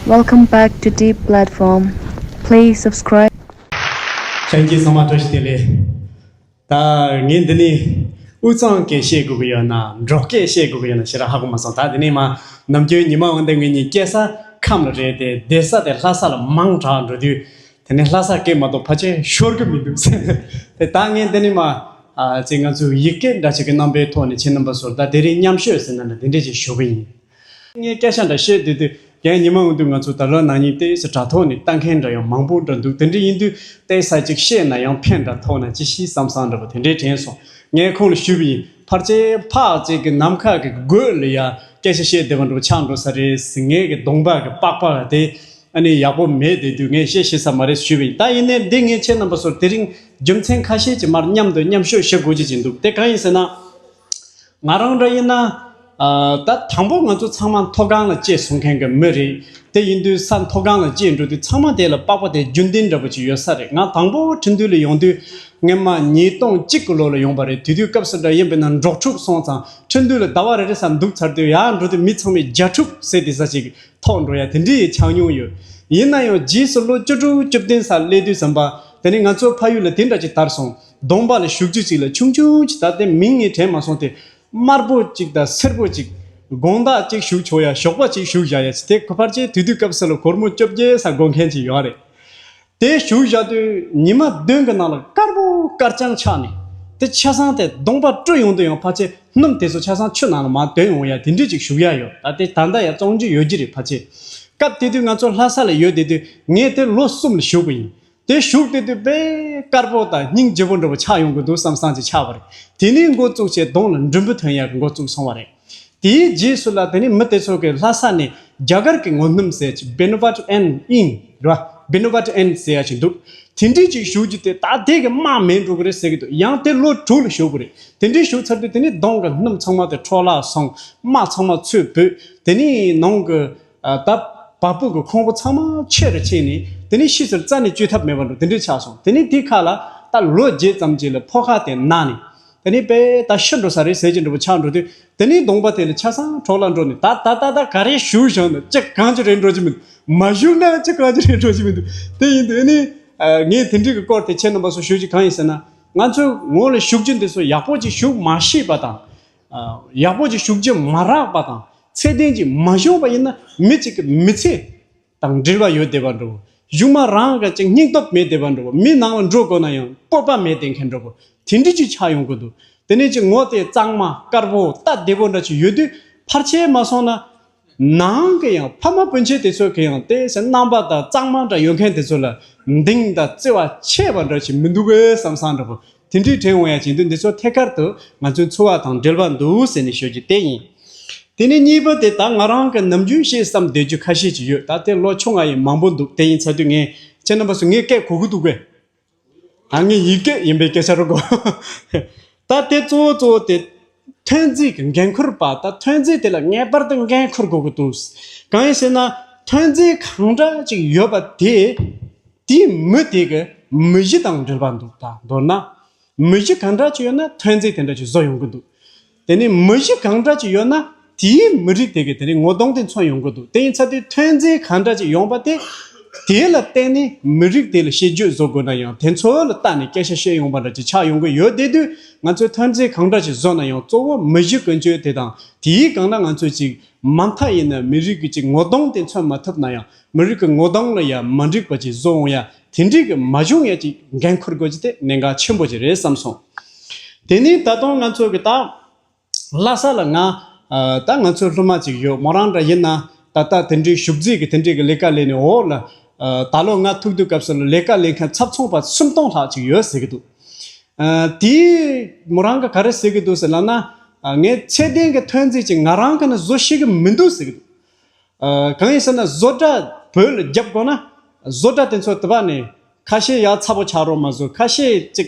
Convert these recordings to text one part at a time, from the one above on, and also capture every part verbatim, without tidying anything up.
Welcome back to Deep Platform. Please subscribe. ལྷན་རྒྱས་ཚང་མ་བཀྲ་ཤིས་བདེ་ལེགས། ད་ངས་འདི་ནས་དབུས་གཙང་སྐད་བཤད་དགོས་ཀྱི་ཡོད་ན་འབྲོག་སྐད་བཤད་དགོས་ཀྱི་ཡོད་ན་ཞེ་དྲག་ཧ་གོ་མ་སོང་། ད་འདི་ནས་མ་ནམ་རྒྱུན་ཉི་མ་འོན་ཏེ་ངེད་གཉིས་སྐྱེས་ས་ཁམས་ལ་རེད་དེ་བསྡད་ས་དེ་ལྷ་ས་ལ་མང་དྲགས་འགྲོ་དུས་དེ་ནས་ལྷ་ས་སྐད་མ་གཏོགས་ཕལ་ཆེར་ཤོར་གི་མི་འདུག་ཟེར། དེ་ད་ངས་འདི་ནས་མ་ཨ་ཙི་ང་ཚོའི་ཡིག་སྐད་འདྲ་ཞིག་གི་རྣམ་པའི་ཐོག་ནས་ཁྱེད་རྣམ་པ་ཚོར་ད་དེ་རིང་མཉམ་ཞུགས་ཟེར་ན་འདི་འདྲས་ཅིག་ཞུ་གི་ཡིན། ངས་སྐད་ཆ་འདྲ་བཤད་དུས་དུས་རྒན་ཉི་མ་འོང་དུས་ང་ཚོ་ད་ལོ་ན་ནིང་ཏོག་ཙམ་དྲ་ཐོག་ནས་ལྟ་མཁན་འདྲ་ཡང་མང་པོ་འདྲ་འདུག་དེ་འདྲ་ཡིན་དུས་ཏོག་ཙམ་ཅིག་བཤད་ན་ཡང་ཕན་འདྲ་ཐོགས་ན་ཅི་ཤེས་བསམ་བསམ་འདྲ་པོ་དེ་འདྲའི་དྲན་སོང་། ངས་ཁོང་ལ་ཞུས་པ་ཡིན། ཕལ་ཆེར་ཕག་ཅིག་གི་ནམ་མཁའ་གི་སྒོ་ལ་ཡ་སྐད་ཆ་བཤད་བསྡད་པ་འདྲ་པོ་ཆགས་འགྲོ་ས་རེད་ཟེར། ངས་གི་གདོང་པ་གི་པགས་པ་དེ་ཨ་ནི་ཡག་པོ་མེད་བསྡད་དུས་ངས་བཤད་ཤེས་ས་མ་རེད་ཞུས་པ་ཡིན། ད་ཡིན་ནའི་འདི་ངས་ཁྱེད་རྣམ་པ་ཚོར་དེ་རིང་རྒྱུ་མཚན་ཁ་ཤས་ཀྱི་མར་མཉམ་དུ་མཉམ་ཞུགས་བྱེད་དགོས་ཀྱི་ཅིག་འདུག་དེ་གང་ཡིན་ཟེར་ན། ང་རང་འདྲ་ཡིན་ན། ཨ་ད་དང་པོ་ང་ཚོ་ཚང་མ་མཐོ་སྒང་ལ་སྐྱེས་སོང་མཁན་གྱི་མི་རེད། དེ་ཡིན་དུས་ས་མཐོ་སྒང་ལ་སྐྱེས་འགྲོ་དུས་ཚང་མ་དེ་ལ་པགས་པ་དེ་རྒྱུན་ལྡན་འདྲ་པོ་ཅིག་ཡོད་ས་རེད། ང་དང་པོ་ཁྲིན་ཏུའུ་ལ་ཡོང་དུས་སྔོན་མ་ཉིས་སྟོང་གཅིག་གི་ལོ་ལ་ཡོང་པ་རེད། དེ་དུས་སྐབས་སུ་འདྲ་ཡིན་པས་ན་འབྲོག་ཕྲུག་སོང་ཙང་ཁྲིན་ཏུའུ་ལ་ཟླ་བ་རེ་རེ་ས་འདུག་ཚར་དུས་ཡར་འགྲོ་དུས་མི་ཚང་མས་རྒྱ་ཕྲུག་ཟེར་དེ་ས་ཅིག་ཐོག་འགྲོ་ཡ་དེ་འདྲའི་ཆགས་མྱོང་ཡོད། ཡིན་ན་ཡང་རྗེས་སུ་ལོ་བཅུ་དྲུག་བཅུ་བདུན་ས་སླེབས་དུས་ཙམ་པ་དེ་ནས་ང་ཚོ་ཕ་ཡུལ་ལ་དེ་འདྲ་ཅིག་དར་སོང་། གདོང་པ་ལ་བཞུགས་རྒྱུ་ཅིག་ལ་ཆུང་ཆུང་ཅིག་ད་དེ་མིང་ངས་དྲན་མ་སོང་སྟེ། དམར་པོ་ཅིག་དང་སེར་པོ་ཅིག་དགོང་དག་ཅིག་བཞུགས་ཆོག་ཡ་ཞོགས་པ་ཅིག་བཞུགས་བཞག་ཡ་ཅིག་དེ་ཁོ་ཕར་ཆེར་དུས་དུས་སྐབས་སུ་ལ་སྒོར་མོ་བཅོ་བརྒྱད་ས་དགོས་མཁན་ཅིག་ཡོད་རེད། དེ་བཞུགས་བཞག་དུས་ཉི་མ་བདུན་གྱི་ནང་ལ་དཀར་པོ་དཀར་རྐྱང་ཆགས་ནས་དེ་ཆ་ཚང་དེ་གདོང་པ་བཀྲུས་ཡོང་དུས་ཡང་ཕལ་ཆེར་སྣུམ་དེ་ཚོ་ཆ་ཚང་ཆུ་ནང་ལ་མར་དོན་ཡོང་ཡ་དེ་འདྲས་ཅིག་བཞུགས་ཡ་ཡོད། ད་དེ་ད་ལྟ་ཡང་བཙོང་རྒྱུ་ཡོད་ཀྱི་རེད་ཕལ་ཆེར། སྐབས་དེ་དུས་ང་ཚོ་ལྷ་ས་ལ་ཡོད་བསྡད་དུས་ངས་དེ་ལོ་གསུམ་ལ་བཞུགས་པ་ཡིན། དེ་བཞུགས་བསྡད་དུས་དཔེ་དཀར་པོ་དང་སྙིང་རྗེ་པོ་འདྲ་པོ་ཆགས་ཡོང་གི་འདུག་བསམ་བསམ་ཅིག་ཆགས་པ་རེད། དེ་ནས་འགོ་བཙུགས་བྱས་གདོང་ལ་མགྲོན་པོ་ཐོན་ཡག་གི་འགོ་བཙུགས་སོང་བ་རེད། དེའི་རྗེས་སུ་ལ་དེ་ནས་མི་དེ་ཚོ་གིས་ལྷ་ས་ནས་རྒྱ་གར་གྱི་ངོ་སྣུམ་ཟེར་ཅིག་བི་ནོ་བྷ་ཊི་ཨེན་ཨིན་ར་བི་ནོ་བྷ་ཊི་ཨེན་ཟེར་ཡ་ཅིག་འདུག་དེ་འདྲས་ཅིག་བཞུགས་རྒྱུ་དེ་ད་དེ་གི་དམག་མེད་འགྲོ་གི་རེད་ཟེར་གི་འདུག་ཡང་དེ་ལོ་དྲུག་ལ་བཞུགས་པ་རེད། དེ་འདྲས་བཞུགས་ཚར་དུས་དེ་ནས་གདོང་གི་སྣུམ་ཚང་མ་དེ་འཕྲོ་བརླག་སོང་། དམག་ཚང་མ་ཚུར་བུད། དེ་ནས་ནང་གི་ཨ་ད་བ་སྤུ་གི་ཁུང་བུ་ཚང་མ་ཆེ་རུ་ཕྱིན་ནས་དེ་ནས་ཕྱིས་སུ་རྩ་ནས་བཅོས་ཐབས་མེད་པ་འགྲོ་དེ་འདྲས་ཆགས་སོང་། དེ་ནས་དེ་ཁ་ལ་ད་ལོ་བརྒྱད་ཙམ་ཅིག་ལ་ཕོ་ཁ་དེ་ན་ནས་དེ་ནས་དཔེ་ད་ཤི་འགྲོ་ས་རེད་ཟེར་གྱི་འདྲ་པོ་ཆགས་འགྲོ་དུས་དེ་ནས་གདོང་པ་དེ་ལ་ཆ་ཚང་འཕྲོ་བརླག་འགྲོ་ནས་ད་ད་ད་ད་ག་རེ་ཞུ་བཞག་ན་ཅི་གང་ཅི་རེད་འགྲོ་གི་མི་འདུག་མ་ཞུ་ན་ཅི་གང་ཅི་རེད་འགྲོ་གི་མི་འདུག་དེ་ཡིན་དུས་ཨ་ནི་ཨ་ངས་དེ་འདྲའི་གི་སྐོར་དེ་ཁྱེད་རྣམ་པ་ཚོ་ཞུ་རྒྱུ་གང་ཡིན་ཟེར་ན། ང་ཚོའི་ངོ་ལ་ཞུགས་རྒྱུ་འདི་ཚོ་ཡག་པོ་ཅིག་ཞུགས་མ་ཤེས་པ་དང་། ཨ་ཡག་པོ་ཅིག་ཞུགས་རྒྱུ་མ་རག་པ་དང་ཚད་ལྡན་ཅིག་མ་བྱུང་བ་ཡིན་ན་མི་གཅིག་གི་མི་ཚེ་དང་འབྲེལ་བ་ཡོད་བསྡད་པ་འདྲ་བོ། གཞུག་མ་རང་གི་ཅིག་སྙིང་སྟོབས་མེད་བསྡད་པ་འདྲ་བོ། མི་ནང་ལ་འགྲོ་དགོས་ན་ཡང་སྤོབས་པ་མེད་བསྡད་མཁན་འདྲ་བོ། དེ་འདྲ་ཅིག་ཆགས་ཡོང་གི་འདུག་དེ་ནས་ཅིག་ངོ་དེ་གཙང་མ་དཀར་པོ་སྟབས་བདེ་པོ་འདྲ་ཅིག་ཡོད་དུས་ཕལ་ཆེར་མ་སོང་ན། ནང་གི་ཡང་ཕ་མ་སྤུན་མཆེད་དེ་ཚོ་གི་ཡང་དེ་ཚེ་རྣམ་པ་དང་གཙང་མ་འདྲ་ཡོད་མཁན་དེ་ཚོ་ལ་འདིང་དང་བརྩེ་བ་ཆེ་བ་འདྲ་ཞིག་མི་འདུག་གས་བསམ་བསམ་འདྲ་པོ་དེ་འདྲའི་དྲན་འོང་ཡ་ཅིག་འདུག་འདི་ཚོ་ཐད་ཀར་དུ་ང་ཚོའི་འཚོ་བ་དང་འབྲེལ་བ་འདུག་ཟེར་ནས་ཤོད་ཀྱི་དེ་ཡིན། དེ་ནས་གཉིས་པ་དེ་ད་ང་རང་གི་ནམ་རྒྱུན་བཤད་བསམ་བསྡད་རྒྱུ་ཁ་ཤས་ཅིག་ཡོད། ད་དེ་ལོ་ཆུང་ང་ཡིན་མང་པོ་འདུག་དེ་ཡིན་ཚར་དུས་ངས་ཁྱེད་རྣམ་པ་ཚོ་ངའི་སྐད་གོ་གི་འདུག་གས། ད་ངའི་ཡིག་སྐད་ཡིན་པའི་སྐད་ཆ་རེད་གོ། ད་དེ་གཙོ་བོ་གཙོ་བོ་དེ་ཐོན་རྫས་ཀྱི་འགན་འཁུར་པ་ད་ཐོན་རྫས་དེ་ལ་ངེས་པར་དུ་འགན་འཁུར་དགོས་ཀྱི་འདུག་གང་ཡིན་ཟེར་ན་ཐོན་རྫས་གང་འདྲ་ཅིག་ཡོད་པ་དེ་དེའི་མི་དེ་གི་མི་གཞི་དང་འབྲེལ་བ་འདུག་ད་མདོར་ན་མི་གཞི་གང་འདྲ་ཅིག་ཡོད་ན་ཐོན་རྫས་དེ་འདྲ་ཅིག་བཟོ་ཡོང་གི་འདུག་དེ་ནས་མི་གཞི་གང་འདྲ་ཅིག་ཡོད་ན་དེའི་མི་རིགས་དེ་གི་དེ་ནས་ངོ་གདོང་དེ་མཚོན་ཡོང་གི་འདུག་དེ་ཡིན་ཚར་དུས་ཐོན་རྫས་གང་འདྲ་ཅིག་ཡོང་པ་དེ་དེ་ལ་བརྟེན་ནས་མི་རིགས་དེ་ལ་ཤེས་རྒྱུད་བཟོ་དགོས་ན་ཡང་དེ་ཚོ་ལ་བལྟས་ནས་སྐད་ཆ་བཤད་ཡོང་པ་འདྲ་ཅིག་ཆགས་ཡོང་གི་ཡོད། དེ་དུས་ང་ཚོས་ཐོན་རྫས་གང་འདྲ་ཅིག་བཟོ་ན་ཡང་གཙོ་བོ་མི་གཞི་ཀུན་སྤྱོད་དེ་དང་དེའི་སྒང་ལ་ང་ཚོས་ཅིག་མ་མཐའ་ཡིན་ན་མི་རིགས་ཀྱི་ཅིག་ངོ་གདོང་དེ་མཚོན་མ་ཐུབ་ན་ཡང་མི་རིགས་ཀྱི་ངོ་གདོང་ལ་ཡང་མ་འགྲིག་པ་ཅིག་བཟོ་འོང་ཡ་དེ་འདྲའི་གི་མ་བྱུང་ཡ་ཅིག་འགན་འཁུར་དགོས་ཀྱི་དེ་གནད་འགག་ཆེན་པོ་ཅིག་རེད་བསམ་སོང་། དེ་ནས་ད་དུང་ང་ཚོ་གི་ད། ལྷ་ས་ལ་ང་ཨ་ད་ང་ཚོའི་སློབ་མ་ཅིག་ཡོད། མོ་རང་འདྲ་ཡིན་ན་ད་ལྟ་དེ་འདྲའི་ཞུགས་རྫས་ཀྱི་དེ་འདྲའི་གི་ལས་ཀ་ལས་ནས་འོག་ལ་ཨ་ད་ལོ་ང་ཐུག་དུས་སྐབས་སུ་ལ་ལས་ཀ་ལས་མཁན་ཚབ་ཚོང་པ་སུམ་སྟོང་ལྷག་ཅིག་ཡོད་ཟེར་གི་འདུག་ཨ་དེས་མོ་རང་གི་ག་རེ་ཟེར་གི་འདུག་ཟེར་ལབ་ན་ཨ་ངས་ཚད་ལྡན་གྱི་ཐོན་རྫས་ཅིག་ང་རང་གི་ནི་བཟོ་ཤེས་གི་མི་འདུག་ཟེར་གི་འདུག་ཨ་གང་ཡིན་ཟེར་ན་བཟོ་གྲྭ་བོད་ལ་རྒྱབ་དགོས་ན་བཟོ་གྲྭ་དེ་ཚོ་དེ་བ་ནས་ཁ་ཤས་ཡག་ཚ་པོ་ཆགས་རོགས་མ་བཟོ་ཁ་ཤས་ཅིག་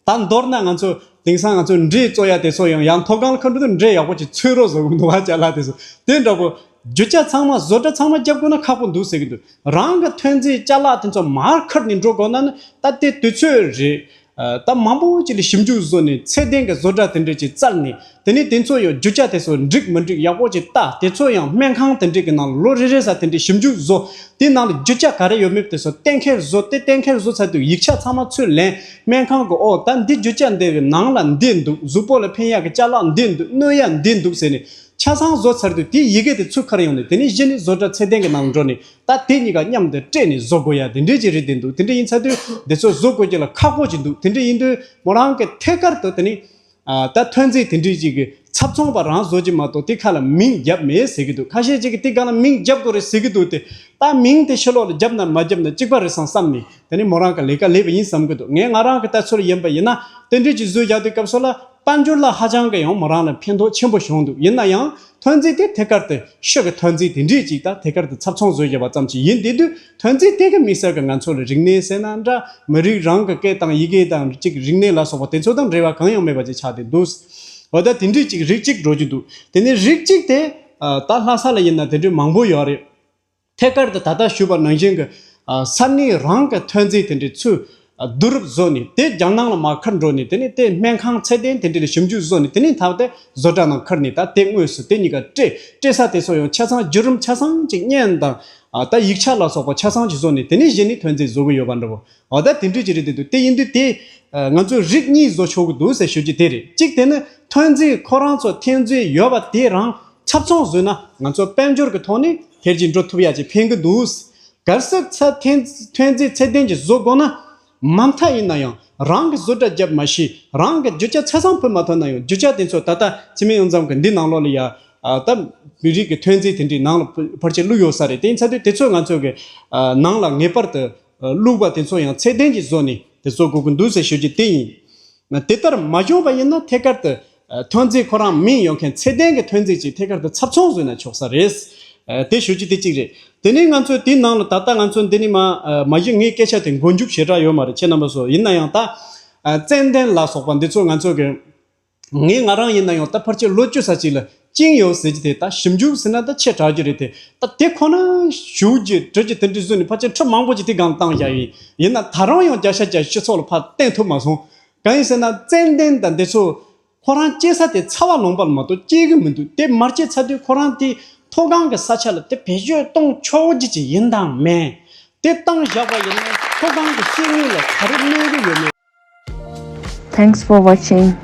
ད་མདོར་ན་ང་ཚོ་དེང་སང་ང་ཚོ་འབྲས་བཙོ་ཡ་དེ་ཚོ་ཡང་ཡང་མཐོ་སྒང་ལ་ཁ་འགྲོ་དུས་འབྲས་ཡག་པོ་ཅིག་ཚོས་རོགས་བཟོ་གི་འདུག་བ། ཅ་ལག་དེ་ཚོ་དེ་འདྲ་པོ་རྒྱུ་ཆ་ཚང་མ་བཟོ་གྲྭ་ཚང་མ་རྒྱབ་དགོས་ན་ཁག་པོ་འདུག་ཟེར་གི་འདུག་རང་གི་ཐོན་རྫས་ཅ་ལག་དེ་ཚོ་མར་ཁུར་ནས་འགྲོ་དགོས་ན་ནི་ད་དེ་དུས་ཚོད་རེད། ད་མང་པོ་ཅིག་ལ་ཞིབ་འཇུག་བཟོས་ནས་ཚད་ལྡན་གྱི་བཟོ་གྲྭ་དེ་འདྲས་ཅིག་བཙལ་ནས། དེ་ནས་དེ་ཚོ་ཡང་རྒྱུ་ཆ་དེ་ཚོ་འགྲིག་མི་འགྲིག་ཡག་པོ་ཅིག་ལྟ། དེ་ཚོ་ཡང་སྨན་ཁང་དེ་འདྲས་ཀྱི་ནང་ལོ་རེ་རེ་ས་དེ་འདྲས་ཞིབ་འཇུག་བཟོ། དེ་ནང་ལ་རྒྱུ་ཆ་ག་རེ་ཡོད་མེད་དེ་ཚོ་གཏན་འཁེལ་བཟོ། དེ་གཏན་འཁེལ་བཟོ་ཚར་དུས་ཡིག་ཆ་ཚང་མ་ཚུར་ལེན། སྨན་ཁང་གི་ཨོ་ད་འདི་རྒྱུ་ཆ་འདི་གི་ནང་ལ་འདི་འདུག་གཟུགས་པོ་ལ་ཕན་ཡག་གི་ཅ་ལག་འདི་འདུག་གནོད་ཡག་འདི་འདུག་ཟེར་ནས་ཆ་ཚང་བཟོ་ཚར་དུས་དེ་ཡི་གེ་དེ་ཚུར་ཁར་ཡོང་ནས། དེ་ནས་གཞི་ནས་བཟོ་གྲྭ་ཚད་ལྡན་གྱི་ནང་འགྲོ་ནས་ད་དེ་གཉིས་ཀ་མཉམ་དུ་སྤྲད་ནས་བཟོ་དགོས་ཡ་དེ་འདྲས་ཅིག་རེད་བསྡད་འདུག་དེ་འདྲས་ཡིན་ཚར་དུས་དེ་ཚོ་བཟོ་དགོས་རྒྱུ་ལ་ཁག་པོ་ཅིག་འདུག་དེ་འདྲས་ཡིན་དུས་མོ་རང་གི་ཐད་ཀར་དུ་དེ་ནས། ཨ་ད་ཐོན་རྫས་དེ་འདྲས་ཅིག་གི་ཚབ་ཚོང་པ་རང་བཟོ་གི་མ་གཏོགས་དེ་ཁ་ལ་མིང་བརྒྱབ་མེད་ཟེར་གི་འདུག་ཁ་ཤས་ཅིག་གིས་དེ་སྒང་ལ་མིང་བརྒྱབ་དགོས་རེད་ཟེར་གི་འདུག་དེ་ད་མིང་དེ་ཕྱི་ལོགས་ལ་བརྒྱབ་ན་མ་བརྒྱབ་ན་གཅིག་པ་རེད་བསམ་བསམ་ནས། དེ་ནས་མོ་རང་གི་ལས་ཀ་ལས་པ་ཡིན་བསམ་གི་འདུག་ངས་ང་རང་གི་ལྟ་ཚུལ་ཡིན་པ་ཡིན་ན། དེ་འདྲས་ཅིག་བཟོས་རྒྱག་དུས་སྐབས་སུ་ལ་དཔལ་འབྱོར་ལ་ཧ་ཅང་གི་ཡང་མོ་རང་ལ་ཕན་ཐོགས་ཆེན་པོ་བྱུང་འདུག་ཡིན་ན་ཡང་ཐོན་རྫས་དེ་ཐད་ཀར་དུ་ཕྱི་གི་ཐོན་རྫས་དེ་འདྲས་ཅིག་ད་ཐད་ཀར་དུ་ཚབ་ཚོང་བཟོས་བཞག་པ་ཙམ་ཅིག་ཡིན་བསྡད་དུས། ཐོན་རྫས་དེ་གི་དམིགས་བསལ་གྱི་ང་ཚོ་ལ་རིག་གནས་ཟེར་ན་འདྲ། མི་རིགས་རང་གི་སྐད་དང་ཡི་གེ་དང་གཅིག་རིག་གནས་ལ་སོགས་པ་དེ་ཚོ་དང་འབྲེལ་བ་གང་ཡང་མེད་པ་ཅིག་ཆགས་ཏེ་འདུག་འོ་ད་དེ་འདྲས་ཅིག་རིགས་གཅིག་འགྲོ་རྒྱུ་འདུག་དེ་ནས་རིགས་གཅིག་དེ་ད་ལྷ་ས་ལ་ཡིན་ན་དེ་འདྲས་མང་པོ་ཡོད་རེད། ཐད་ཀར་དུ་ད་ལྟ་ཞུས་པ་ནང་བཞིན་གྱི་ས་གནས་རང་གི་ཐོན་རྫས་དེ་འདྲས་ཚུར་བསྡུ་རུབ་བཟོས་ནས། དེ་རྒྱལ་ནང་ལ་མར་ཁུར་འགྲོ་ནས། དེ་ནས་དེ་སྨན་ཁང་ཚད་ལྡན་དེ་འདྲས་ལ་ཞིབ་འཇུག་བཟོས་ནས། དེ་ནས་ད་དེ་བཟོ་གྲྭ་ནང་ཁུར་ནས། ད་དེ་དངོས་སུ་དེ་གཉིས་ཀ་སྤྲད། སྤྲད་ས་དེ་ཚོ་ཡང་ཆ་ཚང་བརྒྱུད་རིམ་ཆ་ཚང་ཅིག་བརྙན་དང་། ཨ་ད་ཡིག་ཆ་ལ་སོགས་པ་ཆ་ཚང་ཅིག་བཟོས་ནས། དེ་ནས་གཞི་ནས་ཐོན་རྫས་བཟོ་གི་ཡོད་པ་འདྲ་བོ། འོ་ད་དེ་འདྲས་ཅིག་རེད་བསྡད་འདུག་དེ་ཡིན་དུས་དེ་ང་ཚོས་རིགས་གཉིས་བཟོ་ཆོག་གི་འདུག་ཟེར་ཞུ་རྒྱུ་དེ་རེད། གཅིག་དེ་ནི་ཐོན་རྫས་ཁོ་རང་ཚོ་ཐོན་རྫས་ཡོད་པ་དེ་རང་ཚབ་ཚོང་བཟོས་ན་ང་ཚོ་དཔལ་འབྱོར་གྱི་ཐོག་ནས་འཕེལ་རྒྱས་འགྲོ་ཐུབ་ཡ་ཅིག་ཕན་གི་འདུག་གལ་སྲིད་ཚ་ཐོན་ཐོན་རྫས་ཚད་ལྡན་ཅིག་བཟོ་དགོས་ན། མ་མཐའ་ཡིན་ན་ཡང་རང་གི་བཟོ་གྲྭ་བརྒྱབ་མ་ཤེས། རང་གི་རྒྱུ་ཆ་ཆ་ཚང་ཕུད་མ་ཐུབ་ན་ཡང་། རྒྱུ་ཆ་དེ་ཚོ་ད་ལྟ་ཚེ་མིང་ཡོངས་འཛོམས་ཀྱི་འདི་ནང་ལོགས་ལ་ཡ། ཨ་ད་མི་རིགས་ཀྱི་ཐོན་རྫས་དེ་འདྲའི་ནང་ལ་ཕར་ཕར་ཆེར་བླུགས་ཡོད་ས་རེད། དེ་ཡིན་ཚ་དུས་དེ་ཚོ་ང་ཚོ་གི་ཨ་ནང་ལ་ངེས་པར་དུ་ཨ་བླུགས་པ་དེ་ཚོ་ཡང་ཚད་ལྡན་གྱིས་བཟོ་ནས་དེ་བཟོ་དགོས་ཀྱི་འདུག་ཟེར་ཞུ་རྒྱུ་དེ་ཡིན། དེ་ལྟར་མ་བྱུང་བ་ཡིན་ན་ཐད་ཀར་དུ་ཨ་ཐོན་རྫས་ཁོ་རང་མིང་ཡོད་མཁན་ཚད་ལྡན་གྱི་ཐོན་རྫས་ཅིག་ཐད་ཀར་དུ་ཚབ་ཚོང་བཟོས་ན་ཆོག་ས་རེད། ཨ་དེ་ཞུ་རྒྱུ་དེ་གཅིག་རེད། དེ་ནས་ང་ཚོ་དེའི་ནང་ལ་ད་ལྟ་ང་ཚོ་འདི་ནས་མ་ཨ་མ་གཞི་ངའི་སྐད་ཆ་དེ་མགོ་མཇུག་ཞེ་དྲག་ཡོད་མ་རེད། ཁྱེད་རྣམ་པ་ཚོ་ཡིན་ན་ཡང་ད་ཨ་ཙན་དན་ལ་སོགས་པ་འདི་ཚོ་ང་ཚོ་གི་ངས་ང་རང་ཡིན་ན་ཡང་ད་ཕལ་ཆེར་ལོ་བཅུ་ཙམ་ཅིག་ལ་བཅིངས་ཡོད་ཟེར་གྱི་དེ། ད་ཞིབ་འཇུག་ཟེར་ན་ད་ཆེ་དྲགས་ཀྱི་རེད་དེ། ད་དེ་ཁོ་ན་ཞུ་རྒྱུ་འབྲི་རྒྱུ་དེ་འདྲ་བཟོས་ནས་ཕལ་ཆེར་ཁྲི་མང་པོ་ཅིག་དེ་སྒང་བཏང་བཞག་ཡིན། ཡིན་ན་ད་རུང་ཡང་བརྒྱ་ཆ་བརྒྱ་སྤྱི་ཚོགས་ལ་ཕར་བསྟན་ཐུབ་མ་སོང་། གང་ཡིན་ཟེར་ན་ཙན་དན་དང་འདི་ཚོ་ཁོ་རང་སྐྱེ་ས་དེ་ཚ་བ་ལུང་པ་ལ་མ་གཏོགས་སྐྱེ་གི་མི་འདུག་དེ་མར་སྐྱེ་ཚར་དུས་ཁོ་རང་དེ་མཐོ་སྒང་གི་ས་ཆ་ལ་དེ་བེད་སྤྱོད་གཏོང་ཆོག་རྒྱུ་ཅིག་ཡིན་དང་མིན། དེ་བཏང་བཞག་པ་ཡིན་ན་མཐོ་སྒང་གི་སྐྱེ་དངོས་ལ་ག་རེ་གནོད་ཀྱི་ཡོད་མེད། Thanks for watching.